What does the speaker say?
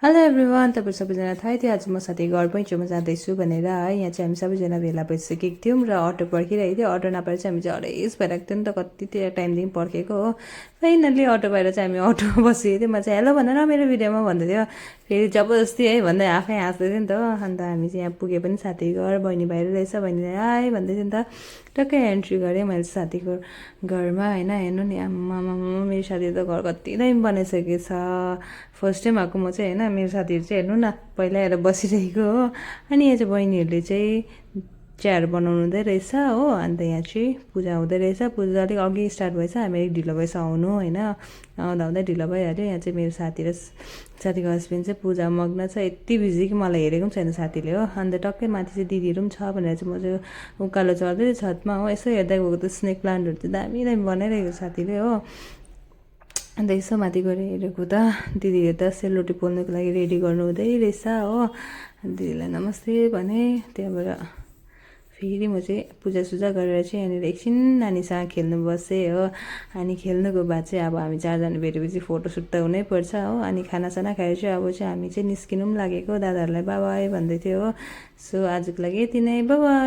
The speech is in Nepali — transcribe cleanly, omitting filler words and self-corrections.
हेलो एभ्रिवान, तपाईँ सबैजना थाहै थियो आज म साथी घर पैँचोमा जाँदैछु भनेर है। यहाँ चाहिँ हामी सबैजना भेला भइसकेको थियौँ र अटो पर्खिरहेको थियो। अटो नपाएर चाहिँ हामी चाहिँ हरेस भइरहेको थियो नि त, कति टाइमदेखि पर्खेको हो। फाइनल्ली अटो पाएर चाहिँ हामी अटोमा बसिएको थियो। म चाहिँ हेलो भनेर मेरो भिडियोमा भन्दै थियो, फेरि जबरजस्ती है भन्दै आफै हाँस्दै थियो नि त। अन्त हामी चाहिँ यहाँ पुगे पनि साथीको घर, बहिनी भाइहरू रहेछ, बहिनीले आए भन्दै थियो नि त। टक्कै एन्ट्री गरेँ मैले साथीको घरमा होइन। हेर्नु नि आम्मामा, मेरो साथीले त घर कति दामी बनाइसकेको छ। फर्स्ट टाइम आएको म चाहिँ होइन। मेरो साथीहरू चाहिँ हेर्नु न पहिला आएर बसिरहेको हो। अनि यहाँ चाहिँ बहिनीहरूले चाहिँ चियाहरू बनाउनु हुँदै रहेछ हो। अन्त यहाँ चाहिँ पूजा हुँदै रहेछ। पूजा अलिक अघि स्टार्ट भएछ, हामी अलिक ढिलो भएछ आउनु होइन। आउँदा आउँदै ढिलो भइहाल्यो। यहाँ चाहिँ मेरो साथी र साथीको हस्बेन्ड चाहिँ पूजा मग्न छ। यति बिजी कि मलाई हेरेको पनि छैन साथीले हो। अन्त टक्कै माथि चाहिँ दिदीहरू पनि छ भनेर चाहिँ म चाहिँ उकालो चढ्दै छतमा हो। यसो हेर्दै गएको त स्नेक प्लान्टहरू चाहिँ दामी दामी बनाइरहेको साथीले हो। अन्त यसो माथि गएर हेरेको त दिदीले त सेलरोटी पोल्नुको लागि रेडी गर्नु हुँदै रहेछ हो। दिदीलाई नमस्ते भने त्यहाँबाट फेरि म चाहिँ पूजासुजा गरेर चाहिँ यहाँनिर एकछिन नानीसँग खेल्नु बसेँ हो। अनि खेल्नुको बाद चाहिँ अब हामी चारजना भेटेपछि फोटोसुट त हुनैपर्छ हो। अनि खानासाना खाएर चाहिँ अब चाहिँ हामी चाहिँ निस्किनु पनि लागेको। दादाहरूलाई बाई बाई भन्दै थियो हो। सो आजको लागि यति नै, बाई बाई।